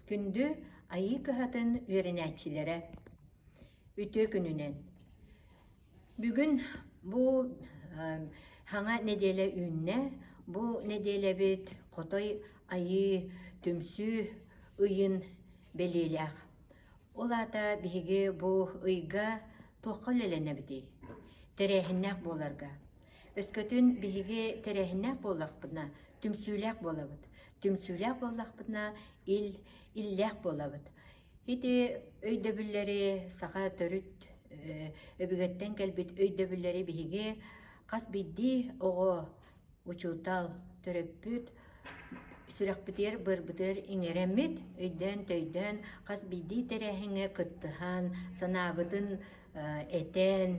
Күндү Айыы кыһатын үөрэнээччилэрэ! Үтүө күнүнэн! Бүгүн бу хаҥа нэдиэлэ үүннэ. Бу нэдиэлэбит Хотой Айыы түмсүү ыйын бэлиэлээх. Ол аата биһиги бу ыйга туохха үлэлэнэбитий? Тэрээһиннээх буоларга. Өскөтүн биһиги тэрээһиннээх буоллахпытына, түмсүүлээх буолабыт. Түмсүүлээх буоллахпытына, ил иллээх буолабыт. Ити өйдөбүллэри саха төрүт өбүгэттэн кэлбит өйдөбүллэри биһиги хас биирдии оҕо учуутал, төрөппүт сүрэхпитигэр-быарбытыгар иҥэрэммит, өйдөөн-төйдөөн хас биирдии тэрээһиҥҥэ кыттыһан, санаабытын этэн,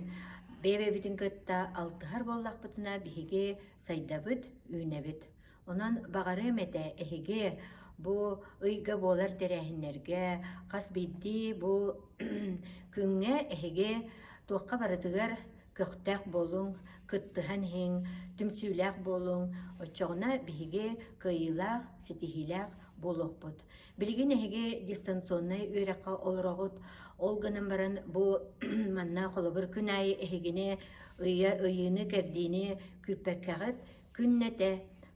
бэйэ-бэйэбитин кытта алтыһар буоллахпытына биһиги сайдабыт, үүнэбит. Онон баҕарыам этэ эһиги бу ыйга буолар тэрээһиннэргэ хас биирдии бу күҥҥэ эһиги туохха барытыгар көхтөөх буолуҥ, кыттыһан иһиҥ, түмсүүлээх буолуҥ, оччоҕуна биһиги кыайыылаах, ситиһиилээх буолуохпут. Билигин эһиги дистанционнай үөрэххэ олороҕут, ол гынан баран бу манна холобур күн аайы эһигини ыйа ыйыыны-кэрдиини күүппэккэҕит, күннэтэ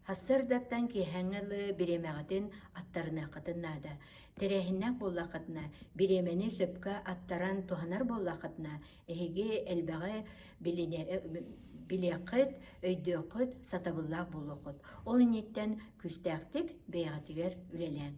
сарсыардаттан киэһээҥҥэ дылы бириэмэҕитин аттарыныаххытын наада. Тэрээһиннээх буоллаххытына, бириэмэни сөпкө аттаран туһанар буоллаххытына, Эһиги элбэҕи билиэххит, өйдүөххүт, сатабыллаах буолуоххут. Ол инниттэн күүстээхтик бэйэҕитигэр үлэлээҥ.